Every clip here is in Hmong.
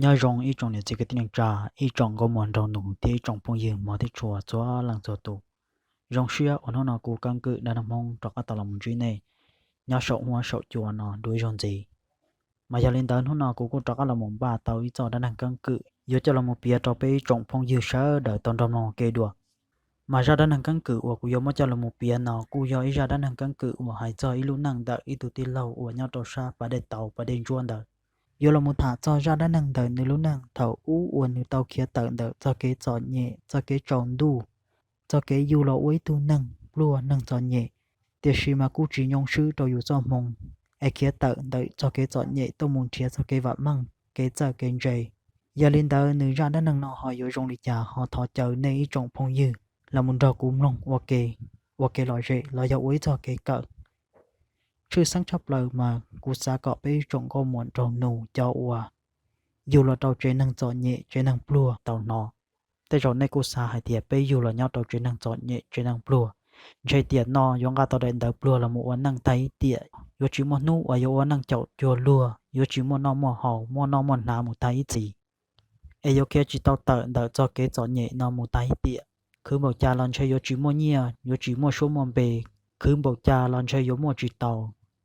Nyob zoo ib tsoom niam txiv kwv tij neej tsa, ib tsoom nkauj muam nraug nus thiab ib tsoom phooj ywg hmov thiab tshua txhua leej txhua tus. Zoo siab uas hnub no kuv Keeb Kwm dab neeg Hmoob rov qab tau los mus ntsib nej nyob saum huab saum cua no dua ib zaug ntxiv. Mas yog li ntawd hnub no kuv kuj rov qab los mus npaj tau ib txoj dab neeg keeb kwm yuav coj los mus piav rau peb ib tsoom phooj ywg sawv daws tau nrog mloog ua ke dua. Mas zaj dab neeg keeb kwm uas kuv yuav muab coj los mus piav no kuj yog ib zaj dab neeg keeb kwm uas hais txog ib lub neej ntawm ib tug tij laug uas nyob rau sab pas dej tauv pas dej ntsuab ntawd. Yuav los mus tham txog zaj dab neeg ntawm nws lub neej thaum ub uas nws tau khiav tawm ntawm txoj kev txom nyem, txoj kev tsaus ntuj, txoj kev yug los ua ib tug neeg pluag neeg txom nyem, tiam sis mas kuj tsis nyoo swb rau yus txoj hmoo, es khiav tawm ntawm txoj kev txom nyem tuaj mus nrhiav txoj kev vam meej, kev txawj kev ntse. Yog li ntawd nws zaj dab neeg no ho yuav zoo li cas ho thov caw nej ib tsoom phooj ywg los mus nrog kuv mloog ua ke, ua kev lom zem los yog ua ib txoj kev kawm. Tshwj xeeb tshaj plaws mas kuv xav kom peb ib tsoom nkauj muam nraug nus cov uas yug los rau tsev neeg txom nyem tsev neeg pluag tau hnov. Tej zaum nej kuj xav hais tias peb yug los nyob rau tsev neeg txom nyem tsev neeg pluag, ntshe tiam no yuav nqa tau daim ntawv pluag los mus ua neej tag ib tiam, yuav tsis muaj hnub uas yuav ua neej caum cuag luag, yuav tsis muaj noj muaj haus, muaj noj muaj hnav mus tag ib txhis, es yuav khiav tsis tau tawm ntawm txoj kev txom nyem no mus tag ib tiam. Khwv npaum cas los ntshe yuav tsis muaj nyiaj, yuav tsis muaj suab muaj npe, khwv npaum cas los ntshe yuav muaj tsis tau,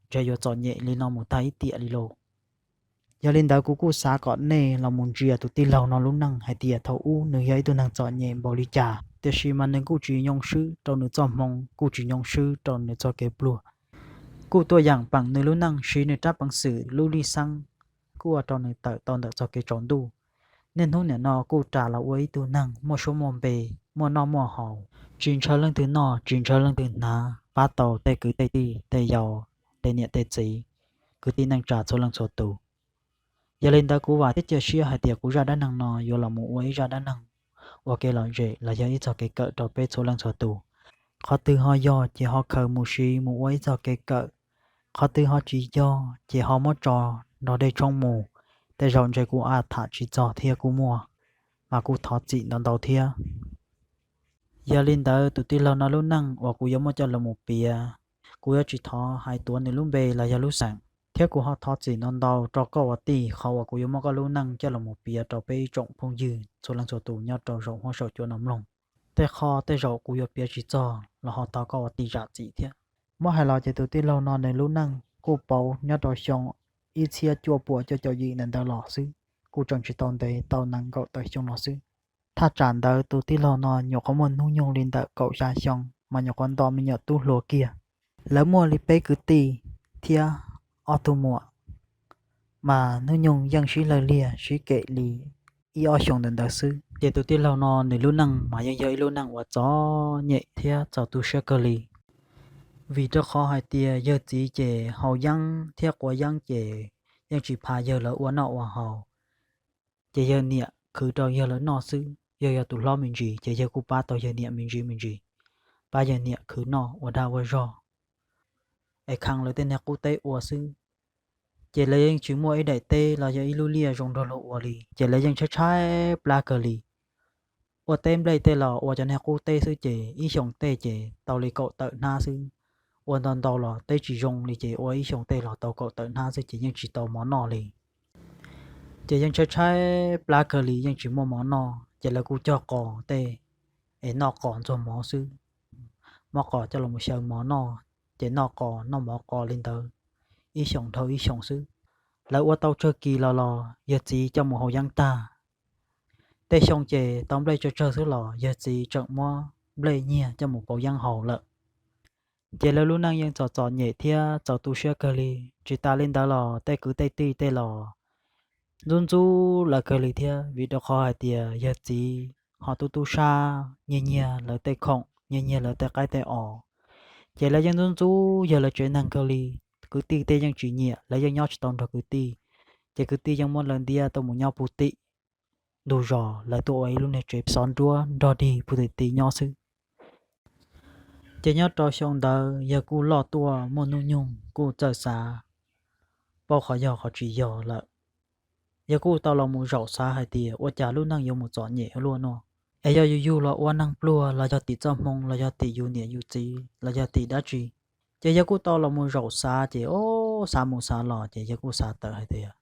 ntshe yuav txom nyem li no mus tag ib tiam li lauj. Yog li ntawd kuv kuj xav kom nej los mus ntsia tus tij laug no lub neej hais tias thaum ub nws yog ib tug neeg txom nyem npaum li cas, tiam sis mas nws kuj tsis nyoo swb rau nws txoj hmoo, kuj tsis nyoo swb rau nws txoj kev pluag. Kuj tuaj yaam peem nws lub neej siv nws rab peev xwm lub lij xeeb kuj ua rau nws tawm tau ntawm txoj kev tsaus ntuj. Niaj hnub nim no kuj ras los ua ib tug neeg muaj suab muaj npe, muaj noj muaj haus, tsis ntshaw leej twg noj tsis ntshaw leej twg hnav, pab tau tej kwv tej tij tej yau, tej niam tej txiv, kwv tij neej tsa txhua leej txhua tus. Yog li ntawd kuv vam thiab cia siab hais tias kuv zaj dab neeg no yuav los mus ua ib zaj dab neeg ua kev lom zem los yog ib txoj kev kawm rau peb txhua leej txhua tus. Qhov twg ho yog ces ho khaws mus siv mus ua ib txoj kev kawm, qhov twg ho tsis yog ces ho muab tso nrog dej tshoob mus. Tej zaum ntshe kuv a tham tsis txog thiab kuj muaj, mas kuj thov txim ntau ntau thiab. Yog li ntawd tus tij laug no lub neej uas kuv yuav muab coj los mus piav, kuv yuav tsis thov hais tuav nws lub npe los yog lub xeem, thiab kuv ho thov txim ntau ntau rau koj ua tij qhov uas kuv yuav muab koj lub neej coj los mus piav rau peb ib tsoom phooj ywg txhua leej txhua tus nyob rau saum huab saum cua no mloog. Tej qho tej zaum kuv yuav piav tsis txog los ho thov koj ua tij zam txim thiab. Muab hais los ces tus tij laug no nws lub neej kuj pauv nyob rau xyoo ib txhiab cuaj puas cuaj caum yim ntawd ntawd los xwb, kuj tseem tsis tau ntev tau nees nkaum tawm xyoo los xwb. Thaj tsam ntawd tus tij laug no nyuam qhuav muaj hnub nyoog li ntawm kaum xya xyoo mas nyuam qhuav nto me nyuam tub hluas kiag. Lawv muaj li peb kwv tij thiab ob tug muam, mas hnub nyoog yeej sib law liag sib kem li ib ob xyoos ntawd ntawd xwb. Ces tus tij laug no nws lub neej mas yeej yog ib lub neej uas txom nyem thiab txaus tu siab kawg li. Vim rau qhov hais tias yawg txiv ces haus yeeb thiab quav yeeb ces yeej tsis pha yawg lawv ua noj ua haus. Ces yawg niam khwv rau yawg lawv noj xwb, yawg yog tus hlob me ntsis ces yawg kuj pab tau yawg niam me ntsis me ntsis, pab yawg niam khwv noj ua dag ua zog, es khee lawv tej niag qub teb ua xwb. Ces lawv yeej tsis muaj ib daim teb los yog ib lub liaj zoo nrog luag ua li, ces lawv yeej tshaib tshaib plab kawg li. Ua teb nplej tej los ua cov niag qub teb xwb ces ib xyoos tej ces tau li kaum tawm hnab xwb. Ua ntau ntau los teb tsis zoo li ces ua ib xyoos tej los tau kaum tawm hnab xwb ces yeej tsis tau mov noj li. Ces yeej tshaib tshaib plab kawg li yeej tsis muaj mov noj ces lawv kuj cog qos tej es noj qos ntxuag mov xwb. Muab qos coj los xyaw mov noj, ces noj qos noj mov qos li ntawd ib xyoos dhau ib xyoos xwb. Lawv ua tau tsawg kis los los yawg txiv coj mus haus yeeb tag. Tej xyoo ces tau nplej tsawg tsawg xwb los yawg txiv tseem muab nplej nyiag coj mus pauv yeeb haus lawm. Ces lawv lub neej yeej txom txom nyem thiab txaus tu siab kawg li. Tsis tas li ntawd los tej kwv tej tij tej los ntxub ntxub lawv kawg li thiab, vim rau qhov hais tias yawg txiv ho tub tub sab nyiag nyiag lawv tej khoom, nyiag nyiag lawv tej qaib tej os. Ces lawv yeej ntxub ntxub yawg lawv tsev neeg kawg li. Kwv tij tej yeej tsis nyiam, lawv yeej nyob tsis tau nrog kwv tij. Ces kwv tij yeej muab lawv ntiab tuaj mus nyob puv tim ntug zos, lawv tuaj ua ib lub niag tsev xov nruab nrog dig puv tim tim nyob xwb. Ces nyob rau xyoo ntawd yawg kuj loj tuaj muaj hnub nyoog kuj txawj xav paub qhov yog qhov tsis yog lawm. Yawg kuj tau los mus zaum xav hais tias ua cas lub neej yuav mus txom nyem ua luaj no, es yog yus yug los ua neeg pluag los yog tim txoj hmoo los yog tim yus niam yus txiv los yog tim dab tsi. Ces yawg kuj tau los mus zaum xav ces o, xav mus xav los ces yawg kuj xav tawm hais tias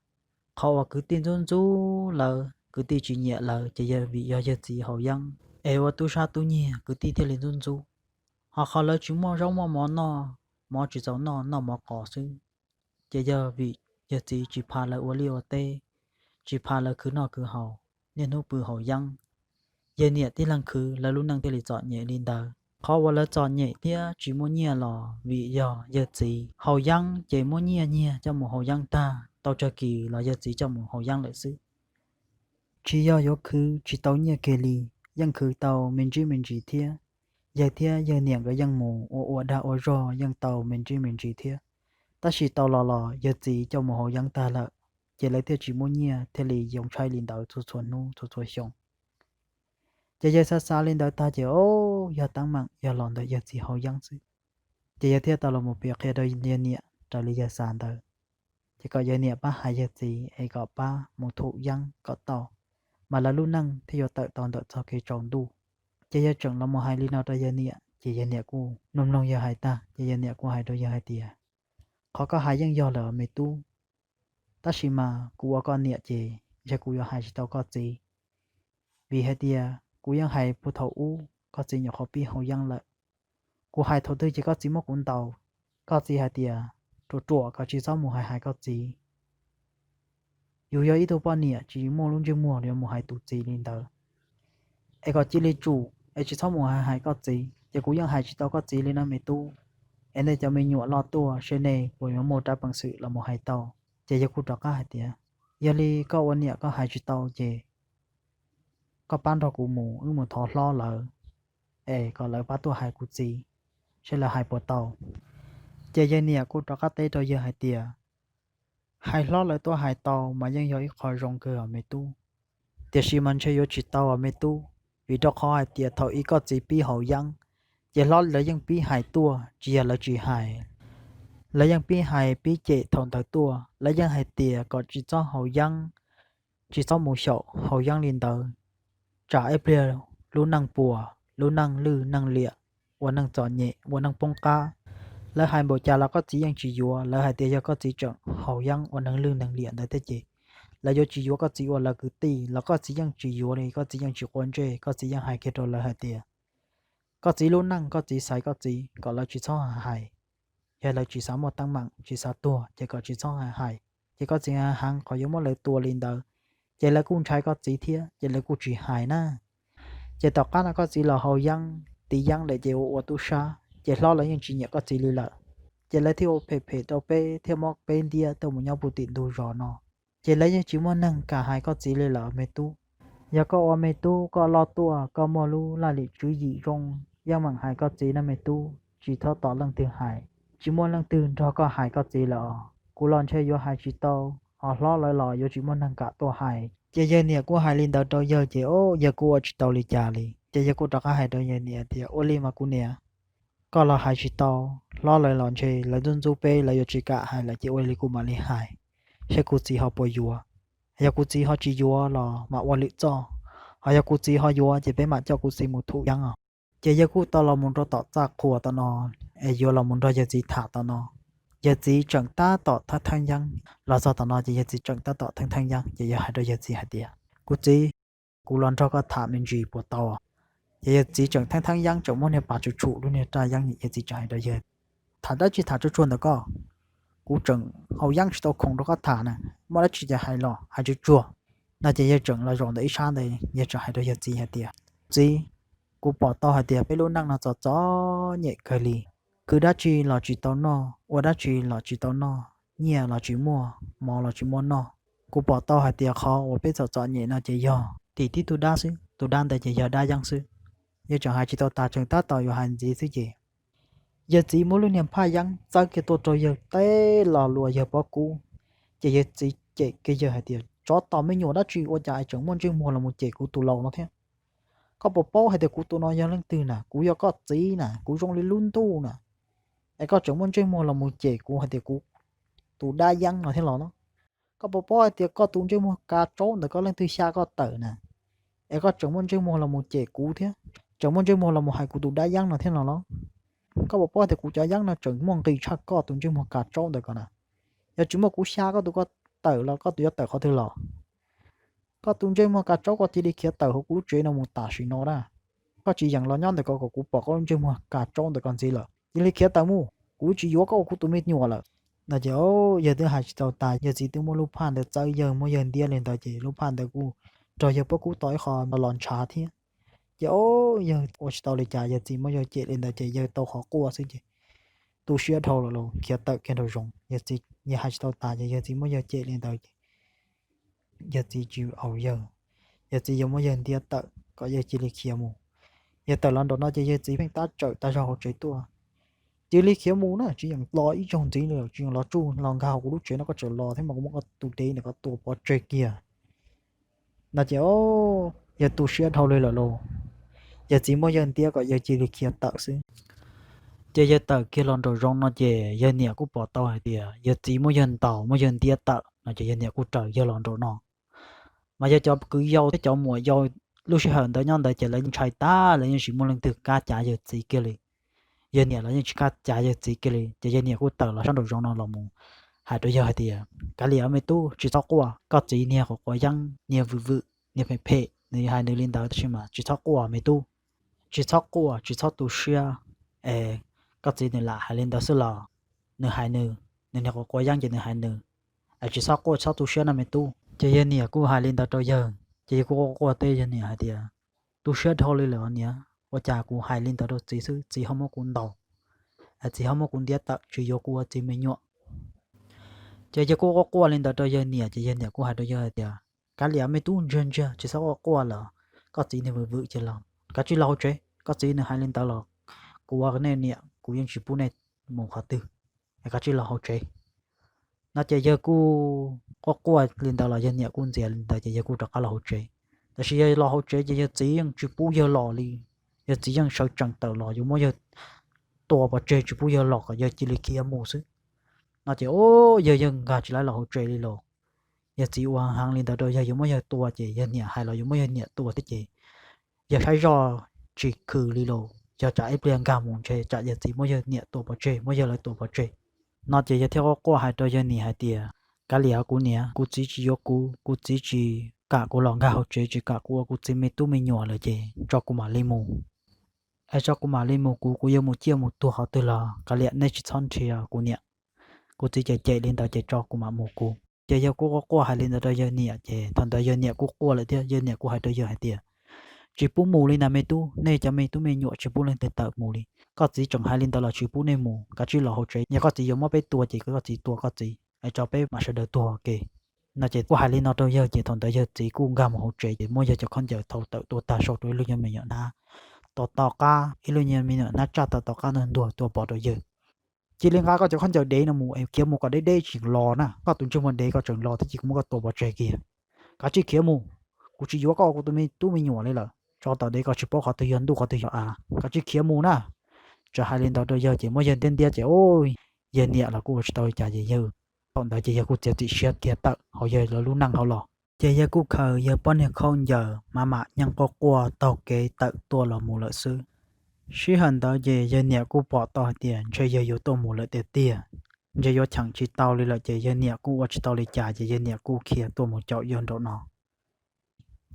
Qhov uas kwv tij ntxub ntxub lawv, kwv tij tsis nyiam lawv ces yog vim yog yawg txiv haus yeeb es ua tub sab tub nyiag, kwv tij thiaj li ntxub ntxub. Ho qhov lawv tsis muaj zaub muaj mov noj, mov tsis txaus noj, noj mov qos xwb, ces yog vim yawg txiv tsis pha lawv ua liaj ua teb, tsis pha lawv khwv noj khwv haus, niaj hnub pw haus yeeb. Yawg niam tib leeg khwv, lawv lub neej thiaj li txom nyem li ntawd. Qhov uas lawv txom nyem thiab tsis muaj nyiaj los vim yog yawg txiv haus yeeb ces muab nyiaj nyiag coj mus haus yeeb tag, tau tsawg kis los yawg txiv coj mus haus yeeb lawm xwb. Tsis yog yuav khwv tsis tau nyiaj kiag li, yeej khwv tau me ntsis me ntsis thiab. Yawg thiab yawg niam nkawd yeej mus ua ua dag ua zog yeej tau me ntsis me ntsis thiab. Tab sis tau los los yawg txiv coj mus haus yeeb tag lawm, ces lawv thiaj tsis muaj nyiaj thiaj li yoo tshaib li ntawd txhua txhua hnub txhua txhua xyoo. Ces yawg xav xav li ntawd tag ces, o, yog teeb meem yog los ntawm yawg txiv haus yeeb xwb. Ces yawg thiaj tau los mus piav qhia rau yawg niam raws li yawg xav ntawd, ces kom yawg niam pab hais yawg txiv es kom pab mus thum yeeb kom tau, mas lawv lub neej thiaj yuav tawm tau ntawm txog kev tsaus ntuj. Ces yawg tseem los mus hais li no rau yawg niam, ces yawg niam kuj mloog mloog yawg hais tag ces yawg niam kuj hais rau yawg hais tias, qhov koj hais yeej yog lawm me tub, tab sis mas kuv ua koj niam ces yog kuv yuav hais tsis tau koj txiv, vim hais tias kuv yeej hais puag thaum ub koj txiv nyuam qhuav pib haus yeeb lawm. Kuv hais thaum twg ces koj txiv muab kuv ntaus. Koj txiv hais tias ruam ruam kom tsis txhob mus hais hais koj txiv. Yus yog ib tug poj niam tsis muaj lub ntsej muag yuav mus hais tus txiv li ntawd, es kom cia li tsum es tsis txhob mus hais hais koj txiv. Ces kuv yeej hais tsis tau koj txiv li no me tub, es nej cov me nyuam loj tuaj seb nej puas yuav muaj rab peev xwm los mus hais tau. Ces yawg kuj rov qab hais tias, yog li koj ua niam koj hais tsis tau ces koj pab nrog kuv mus wb mus thov hlob lawv, es kom lawv pab tuaj hais kuv txiv, seb lawv hais puas tau. Ces yawg niam kuj rov qab teb rau yawg hais tias, hais hlob lawv tuaj hais tau mas yeej yog ib qho zoo kawg os me tub, tiam sis mas ntshe yuav tsis tau os me tub, vim rau qhov hais tias thaum ub koj txiv pib haus yeeb, ces hlob lawv yeej pib hais tuaj, tsis yog lawv tsis hais. Lawv yeej pib hais pib cem thaum ntawd tuaj, lawv yeej hais tias kom tsis txhob haus yeeb, tsis txhob mus xyaum haus yeeb li ntawd, tsam ib pliag lub neej puas, lub neej lwj neej liam, ua neej txom nyem ua neej poob qab. Lawv hais npaum cas los koj txiv yeej tsis yuav, lawv hais tias yog koj txiv tseem haus yeeb ua neeg lwj neeg liam ntawd thiab ces lawv yuav tsis yuav koj txiv ua lawv kwv tij los koj txiv yeej tsis yuav li, koj txiv yeej tsis quav ntsej, koj txiv yeej hais kiag rau lawv hais tias koj txiv lub neej koj txiv xaiv koj txiv kom lawv tsis txhob hais. Yog lawv tsis xav muaj teeb meem tsis xav tuag ces kom tsis txhob hais, ces koj txiv hais heev qhov yuav muab lawv tua li ntawd, ces lawv kuj ntshai koj txiv thiab ces lawv kuj tsis hais na. Ces tom qab no koj txiv los haus yeeb tiv yeeb lawm ces ua ua tub sab ces hlob lawv yeej tsis nyiam koj txiv li lawm, ces lawv thiaj ua phem phem rau peb thiaj muab peb ntiab tuaj mus nyob puag tim ntug zos no. Ces lawv yeej tsis muaj neeg kam hais koj txiv li lawm me tub. Yog koj ua me tub koj loj tuaj koj muaj lub laj lim tswv yim zoo, yeej meem hais koj txiv no me tub, tsis txhob tos leej twg hais, tsis muaj leej twg nrog koj hais koj txiv lawm os. Kuv los ntshe yuav hais tsis tau, ho hlob lawv los yuav tsis muaj neeg kam tuaj hais. Ces yawg niam kuj hais li ntawd rau yawg ces o, yawg kuj ua tsis tau li cas li. Ces yawg kuj rov qab hais rau yawg niam tias ua li mas kuv niam, koj los hais tsis tau, hlob lawv los ntshe lawv ntxub ntxub peb lawv yuav tsis kam hais lawm ces ua li kuv mam li hais, seb kuv txiv ho puas yuav. Yog kuv txiv ho tsis yuav los mam ua lwm txoj, ho yog kuv txiv ho yuav ces peb mam coj kuv txiv mus thum yeeb os. Ces yawg kuj tau los mus rau tom txaj qhua tom no, es yuav los mus nrog yawg txiv tham tom no. Yawg txiv tseem tab tom theeb theeb yeeb los txog tom no ces yawg txiv tseem tab tom theeb theeb yeeb ces yawg hais rau yawg txiv hais tias, kuv txiv, kuv los nrog koj tham me ntsis puas tau? Ces yawg txiv tseem theeb theeb yeeb tseem muab niag pas tsuj tshum lub niag raj yeeb, yawg txiv tseem hais rau yawg, tham dab tsi tham tsuj tsuag ntawm koj? Kuv tseem haus yeeb tsis tau khoom rau koj tham na, muaj dab tsi ces hais los hais tsuj tsuag. No ces yawg tseem los zaum ntawm ib sab ntawd yawg tseem hais rau yawg txiv hais tias, txiv, kuv pom tau hais tias peb lub neej no txom txom nyem kawg li, khwv dab tsi los tsis tau noj, ua dab tsi los tsis tau noj, nyiaj los tsis muaj, mov los tsis muaj noj. Kuv pom tau hais tias qhov uas peb txom txom nyem no ces yog tim tib tug dab xwb, tus dab ntawd ces yog dab yeeb xwb. Yawg tseem hais tsis tau tas tseem tab tom yuav hais ntxiv xwb ces yawg txiv muab lub niag phaj yeeb txawb kiag tuaj rau yawg teb los luas yawg pob kub. Ces yawg txiv cem kiag yawg hais tias, tsov tom me nyuam dab tsi ua cas es tseem muaj ntsej muag los mus cem kuv tus laus no thiab? Koj puas paub hais tias kuv tus no yog leej twg na? Kuv yog koj txiv na, kuv zoo li lub ntuj na, es koj tseem muaj ntsej muag los mus cem kuv hais tias kuv tus dab yeeb no thiab los no? Koj puas paub hais tias koj tus ntsej muag kav tsaub ntawm koj leej twg xya koj tawm na, es koj tseem muaj ntsej muag los mus cem kuv thiab, tseem muaj ntsej muag los mus hais kuv tus dab yeeb no thiab no los? Koj puas paub hais tias kuv cov yeeb no tseem muaj nqis tshaj koj tus ntsej muag kav tsaub ntawm ko na? Yog tsis muaj kuv xya koj tus, koj tawm los koj tus yuav tawm qhov twg los? Koj tus ntsej muag kav tsaub, koj cia li khiav tawm hauv kuv lub tsev no mus tam sim no na. Koj tsis yeem los nyob ntawm ko kom kuv pom koj lub ntsej muag kav tsaub ntawm ko ntxiv lawm, cia li khiav tawm mus, kuv tsis yuav koj ua kuv tus me nyuam lawm. No ces yawg twb hais tsis tau tas, yawg txiv twb muab lub phaj ntawd txawb yawg, muab yawg ntiab li ntawd ces lub phaj ntawd kuj raug yawg pob kub tau ib qho los ntshav thiab. Ces o, yawg ua tsis tau li cas, yawg txiv muab yawg cem li ntawd ces yawg tau qhov quaj xwb ces tu siab dhau lawm los khiav tawm kiag nraum zoov. Yawg txiv, yawg hais tsis tau tas ces yawg txiv muab yawg cem li ntawd ces yawg txiv tsis au yawg, yawg txiv yuav muab yawg ntiab tawm kom yawg cia li khiav mus. Yawg tawm los nraum no ces yawg txiv pheej tab tsawm tag zog hauv tsev tuaj. Cia li khiav mus na, tsis yeem los ib zaug ntxiv li, tsis yeem los tsuj los nkag hauv kuv lub tsev no, koj tseem los thiab mas kuv muab koj tus dev ntawm ko tua pov tseg kiag. No ces yawg tu siab dhau li lawm lauj, yawg txiv muab yawg ntiab kom yawg cia li khiav tawm xwb. Ces yawg tawm kiag los nraum zoov no ces yawg niam kuj pom tau hais tias yawg txiv muab yawg ntaus muab yawg ntiab tawm no ces yawg niam kuj raws yawg los nraum no. Mas yog cov kwv yau thiab cov muam yau lub sij hawm ntawd nyob ntawd ces lawv ntshai tag, lawv yeej tsis muaj leej twg kam cav yawg txiv kiag li. Yawg niam los yeej tsis kam cav yawg txiv kiag li. Ces yawg niam kuj tawm los sab nraum zoov no los mus hais rau yawg hais tias, Kav liam me tub, tsis txhob quaj. Koj txiv niag quav quav yeeb, niag vwm vwm, niag phem phem, nws hais nws li ntawd tab sis mas tsis txhob quaj me tub. Tsis txhob quaj, tsis txhob tu siab. Es koj txiv nws lam hais li ntawd xwb los nws hais nws, nws niag quav quav yeeb ces nws hais nws. Es tsis txhob quaj, txhob tu siab no me tub. Ces yawg niam kuj hais li ntawd rau yawg ces yawg kuj quaj quaj teb yawg niam hais tias, Tu siab dhau li lawm niam, ua cas kuv hais li ntawd rau txiv xwb txiv ho muab kuv ntaus, es txiv ho muab kuv ntiab tawm tsis yuav kuv ua txiv me nyuam. Ces yawg kuj quaj quaj li ntawd rau yawg niam ces yawg niam kuj hais rau yawg hais tias, Kav liam me tub, ntsiag ntsiag, tsis txhob quaj quaj lawm. Koj txiv niag vwm vwm ces los kav tsij los hauv tsev, koj txiv nws hais li ntawd los kuv ua nej niam kuv yeej tsis pub nej mus qhov twg, es kav tsij los hauv tsev. No ces yawg kuj quaj quaj li ntawd los yawg niam kuj ntxias li ntawd ces yawg kuj rov qab los hauv tsev. Tab sis yawg los hauv tsev ces yawg txiv yeej tsis pub yawg los li. Yawg txiv yeej sawv tsees tawm los yuav muab yawg tua pov tseg tsis pub yawg los kom yawg cia li khiav mus xwb. No ces yawg yeej nkag tsis laib los hauv tsev li los. Yawg txiv ua heev li ntawd rau yawg yuav muab yawg tua ces yawg niam hais los yuav muab yawg niam tua thiab ces yawg saib zoj tsis khwm li los yog tsam ib pliag nkag mus ntshe tsam yawg txiv muab yawg niam tua pov tseg, muab yawg lawv tua pov tseg. No ces yawg thiaj quaj quaj hais rau yawg niam hais tias, Kav liam kuv niam, kuv txiv tsis yuav kuv, kuv txiv tsis kam kuv los nkag hauv tsev, tsis kam kuv ua kuv txiv me tub me nyuam lawm ces tso kuv mam li mus. Es tso kuv mam li mus, kuv kuv yuav mus ciaj mus tuag qhov twg los kav liam, nej tsis txhob nrhiav kuv niam. Kuv txiv cem cem li ntawd ces tso kuv mam mus kuv. Ces yawg kuj quaj quaj hais li ntawd rau yawg niam ces thaum ntawd yawg niam kuj quaj lawm thiab, yawg niam kuj hais rau yawg hais tias, Tsis pub mus li na me tub, nej cov me tub me nyuam tsis pub leej twg tawm mus li. Koj txiv tseem hais li ntawd los tsis pub nej mus, kav tsij los hauv tsev, yog koj txiv yuav muab peb tua ces koj txiv tua koj txiv, es tso peb mam sawv daws tuag ua ke. No ces kuj hais li no rau yawg ces thaum ntawd yawg txiv kuj nkag mus hauv tsev ces muab yawg cov khaub ncaws thau tawm tuaj tag sau rau ib lub nyuag me nyuam hnab, tom tom qab ib lub nyuag me nyuam hnab tsaj tom tom qab ntuag ntuag tua pov rau yawg. Cia li nqa koj cov khaub ncaws dev no mus es khiav mus kom deb deb tseem los na, koj tus ntsej muag dev koj tseem los thiab ces kuv muab koj tua pov tseg kiag. Kav tsij khiav mus, kuv tsis yuav koj ua kuv tus me tub me nyuam li lawm, tso tom dev koj tsis paub qhov twg yog ntuj qhov twg yog av, kav tsij khiav mus na. Txawm hais li ntawd rau yawg ces muab yawg ntiab ntiab ces yawg niam los kuj ua tsis tau li cas ces yawg, thaum ntawd ces yawg kuj txiav txim siab kiag tawm hauv yawg lawv lub neej hauv los. Ces yawg kuj khaws yawg poj niag khaub ncaws mam mam nyeej quaj quaj taug kev tawm tuaj los mus lawm xwb. Sij hawm ntawd ces yawg niam kuj pom tau hais tias ntshe yawg yuav tuaj mus lawm tiag tiag, ntshe yuav cheem tsis tau li lawm ces yawg niam kuj ua tsis tau li cas ces yawg niam kuj khiav tuaj mus caum yawg nraum no.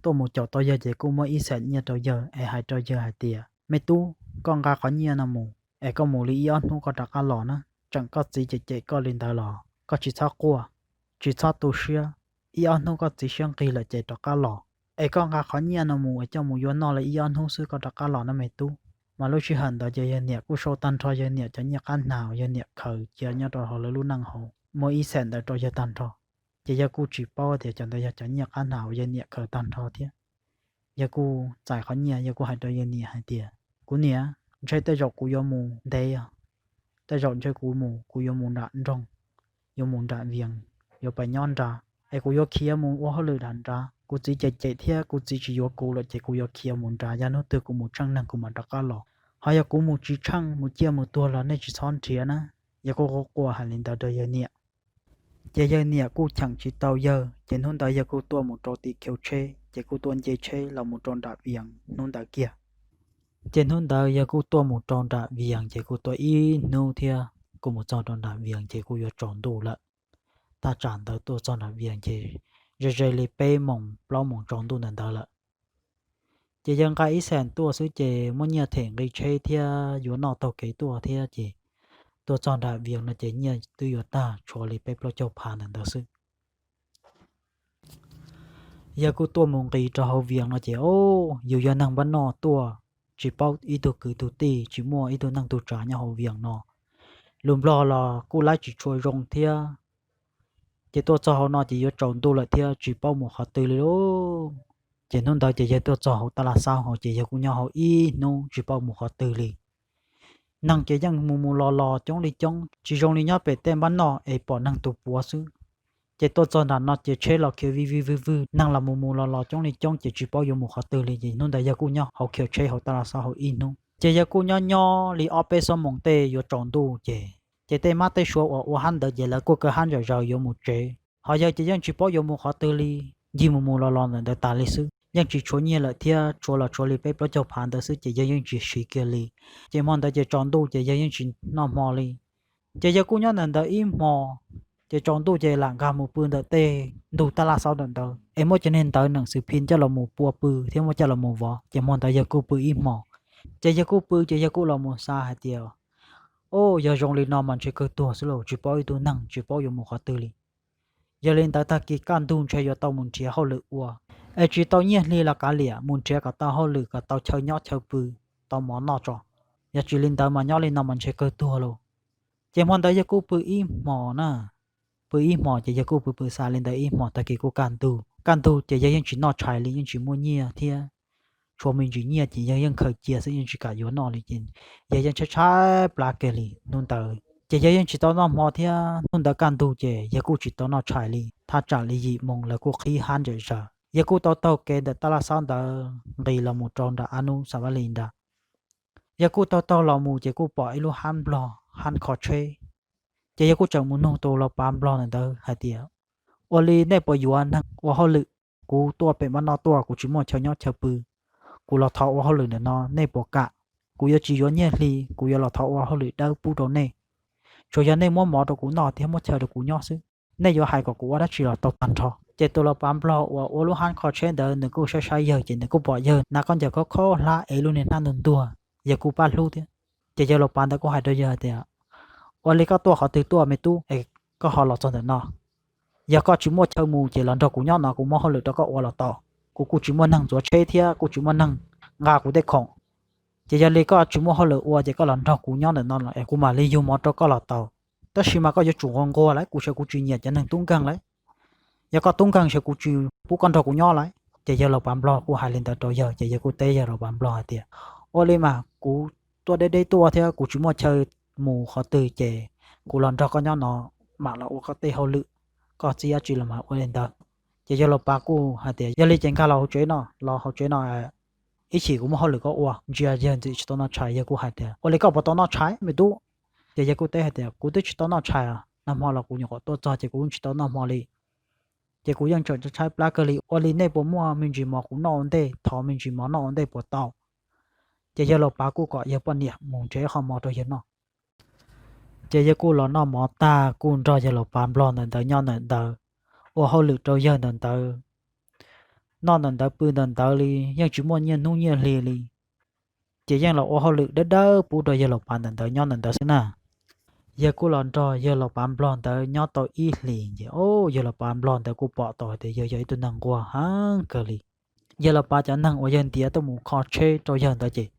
Tuaj mus caum tau yawg ces kuj muab ib xees nyiaj rau yawg es hais rau yawg hais tias, Me tub, koj nqa qhov nyiaj no mus es koj mus li ib ob hnub koj rov qab los na. Tseem koj txiv cem cem koj li ntawd los koj tsis txhob quaj, tsis txhob tu siab. Ib ob hnub koj txiv siab nqig lawm ces rov qab los. Es koj nqa qhov nyiaj no mus es coj mus yuav noj li ib ob hnub xwb koj rov qab los na me tub. Mas lub sij hawm ntawd ces yawg niam kuj sau tag nrho yawg niam cov nyiaj qab hnav uas yawg niam khaws cia nyob rau hauv lawv lub neej hauv muaj ib xees ntawd rau yawg tag nrho. Ces yawg kuj tsis paub tias cov ntawd yog cov nyiaj qab hnav uas yawg niam khaws tag nrho thiab. Yawg kuj txais qhov nyiaj yawg kuj hais rau yawg niam hais tias, Kuv niam, ntshe tej zaum kuv yuav mus ntev os. Tej zaum ntshe kuv mus kuv yuav mus nram nroog, yuav mus nram Vias, yuav pais nyob nrad, es kuv yuav khiav mus ua hauj lwm nram nrad. Kuv txiv cem cem thiab kuv txiv tsis yuav kuv lawm ces kuv yuav khiav mus nrad, yog hnub twg kuv mus tsheej neeg kuv mam rov qab los. Ho yog kuv mus tsis tsheej mus ciaj mus tuag los nej tsis txhob nrhiav na. Yawg kuj quaj quaj hais li ntawd rau yawg niam. Ces yawg niam kuj cheem tsis tau yawg ces hnub ntawd yawg kuj tuaj mus rau tim khiv tsheb ces kuj tuaj nce tsheb los mus rau nram Vias hnub ntawd kiag. Ces hnub ntawd yawg kuj tuaj mus rau nram Vias ces kuj tuaj ib hnub thiab kuj mus txog rau nram Vias ces kuj yuav tsaus ntuj lawm. Thaj tsam ntawd tuaj txog nram Vias ces ze ze li peb moos plaub moos tsaus ntuj ntawd ntawd lawm. Ces yawg nqa ib xees tuaj xwb ces muab nyiaj them nqi tsheb thiab yuav noj taug kev tuaj thiab ces tuaj txog nram Vias no ces nyiaj twb yuav tag tshuav li peb plaub caug phav ntawm ntawd xwb. Yawg kuj tuaj mus nqis rau hauv Vias no ces o, yus yog neeg npab noj tuaj, tsis paub ib tug kwv tug tij, tsis muaj ib tug neej tug tsav nyob hauv Vias no. Lus Nplog los kuj laib tsis tshua zoo thiab. Ces tuaj txog hauv no ces yuav tsaus ntuj lawm thiab tsis paub mus qhov twg li lauj. Ces hnub ntawd ces yawg tuaj txog hauv taj laj xaub hauv ces yawg kuj nyob hauv ib hnub tsis paub mus qhov twg li. Neeg ces yeej mus mus los los coob li coob, tsis zoo li nyob pem tej npab noj es pom neeg tus puav xwb. Ces tuaj txog nram no ces tsheb los khiav vij vij vwg vwg, neeg los mus mus los los coob li coob ces tsis paub yuav mus qhov twg li. Ces hnub ntawd yawg kuj nyob hauv khiav tsheb hauv taj laj xaub hauv ib hnub. Ces yawg kuj nyob nyob li ob peb xuab moos tej yuav tsaus ntuj ces, ces tej mab tej suav uas ua hab ntawd ces lawv kuj kaw hab ntsawm zaws yuav mus tsev, ho yawg ces yeej tsis paub yuav mus qhov twg li, ncig mus mus los los ntawm ntawd tas li xwb, yeej tsis tshuav nyiaj lawm thiab, tshuav los tshuav li peb plaub caug phav ntawd xwb ces yawg yeej tsis siv kiag li. Ces hmo ntawd ces tsaus ntuj ces yawg yeej tsis noj hmo li. Ces yawg kuj nyob ntawm ntawd ib hmo, ces tsaus ntuj ces lam nkag mus pw ntawm tej ntug taj laj xaub ntawm ntawd es muab cov niag ntawv nees xwm phim coj los mus pua pw thiab muab coj los mus vov. Ces hmo ntawd yawg kuj pw ib hmo. Ces yawg kuj pw ces yawg kuj los mus xav hais tias, o, yog zoo li no mas ntshe kawg tuag xwb lauj, tsis paub ib tug neeg, tsis paub yuav mus qhov twg li. Yog li ntawd tag kis kaj ntug ntshe yuav tau mus nrhiav hauj lwm ua, es tsis tau nyiaj hli los kav liam, mus nrhiav kom tau hauj lwm kom tau chaw nyob chaw pw, tau mov noj tso. Yog tsis li ntawd mas nyob li no mas ntshe kawg tuag lauj. Ces hmo ntawd yawg kuj pw ib hmos na, pw ib hmos ces yawg kuj pw pw xav li ntawd ib hmos tag kis kuj kaj ntug. Kaj ntug ces yawg yeej tsis noj tshais li, yeej tsis muaj nyiaj thiab, tshuav me ntsis nyiaj ces yawg yeej khaws cia xwb, yeej tsis kam yuav noj li ces yawg yeej tshaib tshaib plab kiag li hnub ntawd. Ces yawg yeej tsis tau noj hmo thiab, hnub ntawd kaj ntug ces yawg kuj tsis tau noj tshais li. Thaj tsam li yim moos lawv kuj qhib hab ntsawm zaws, yawg kuj tau taug kev ntawm taj laj xaub ntawd nqis los mus rau nram ab nub xav vaj li nrad. Yawg kuj taug taug los mus ces kuj pom ib lub hab nplog, hab kho tsheb. Ces yawg kuj tseem mus nug tus laus pav nplog ntawd hais tias, ua li nej puas yuav neeg ua hauj lwm? Kuv tuaj pem npab noj tuaj, kuv tsis muaj chaw nyob chaw pw, kuv los thov ua hauj lwm ntawm no, nej puas kam? Kuv yuav tsis yuav nyiaj hli, kuv yuav los thov ua hauj lwm dawb pub rau nej. Tsuas yog nej muab mov rau kuv noj thiab muab chaw rau kuv nyob xwb. Nej yuav hais kom kuv ua dab tsi los tau tag nrho. Ces tus laus pav nplog uas ua lub hab kho tsheb ntawd nws kuj saib saib yawg ces nws kuj pom yawg hnav khaub ncaws khaub khaub hlab ev lub niag hnab ntuag ntuag, yawg kuj pab hlub thiab. Ces yawg laus pav ntawd kuj hais rau yawg tias, ua li koj tuaj qhov twg tuaj me tub es koj ho los txog ntawm no? Yog koj tsis muaj chaw mus ces los nrog kuv nyob no, kuv muab hauj lwm rau koj ua los tau. Kuv kuj tsis muaj neeg ntxuav tsheb thiab kuj tsis muaj neeg nqa kuv tej khoom. Ces yog li koj tsis muaj hauj lwm ua ces koj los nrog kuv nyob ntawm no es kuv mam li yug mov rau koj los tau. Tab sis mas koj yuav tsum nquag nquag lawm, kuv sawv kuv tsis nyiam cov neeg tub nkeeg lawm. Yog koj tub nkeeg sawv kuv tsis pub koj nrog kuv nyob lawm. Ces yawg laus pav nplog kuj hais li ntawd rau yawg ces yawg kuj teb yawg laus pav nplog hais tias, ua li mas kuv tuaj deb deb tuaj thiab kuv tsis muaj chaw mus qhov twg ces kuv los nrog koj nyob no, mam los ua koj tej hauj lwm, koj txib dab tsi los mam ua li ntawd. Ces yawg laus pav kuj hais tias, yog li ces nkag los hauv tsev no, los hauv tsev no, ib chim kuv muaj hauj lwm koj ua. Ntsia yawg ntxim tsis tau noj tshais, yawg kuj hais tias, ua li koj puas tau noj tshais me tub? Ces yawg kuj teb hais tias, kuv twb tsis tau noj tshais, nag hmo los kuv nyuam qhuav tuaj txog ces kuv yeej tsis tau noj hmo li. Ces kuv yeej tseem tshaib plab kawg li, ua li nej puas muaj me ntsis mov kuv noj ua ntej, thov me ntsis mov noj ua ntej puas tau? Ces yawg laus pav kuj kom yawg poj niam mus nrhiav ib qho mov rau yawg noj. Ces yawg kuj los noj mov tag kuj nrog yawg laus pav nplog ntawm ntawd nyob ntawm ntawd, ua hauj lwm rau yawg ntawm ntawd, noj ntawm ntawd pw ntawm ntawd li, yeej tsis muaj nyiaj hnub nyiaj hli li. Ces yeej los ua hauj lwm dawb dawb pub rau yawg laus pav ntawm ntawd nyob ntawm ntawd xwb na. Yawg kuj los nrog yawg laus pav nplog ntawd nyob tau ib hlis ces o, yawg laus pav nplog ntawd kuj pom tau hais tias yawg yog ib tug neeg nquag heev kawg li. Yawg laus pav cov neeg uas yawg ntiav tuaj mus kho tsheb rau yawg ntawd ces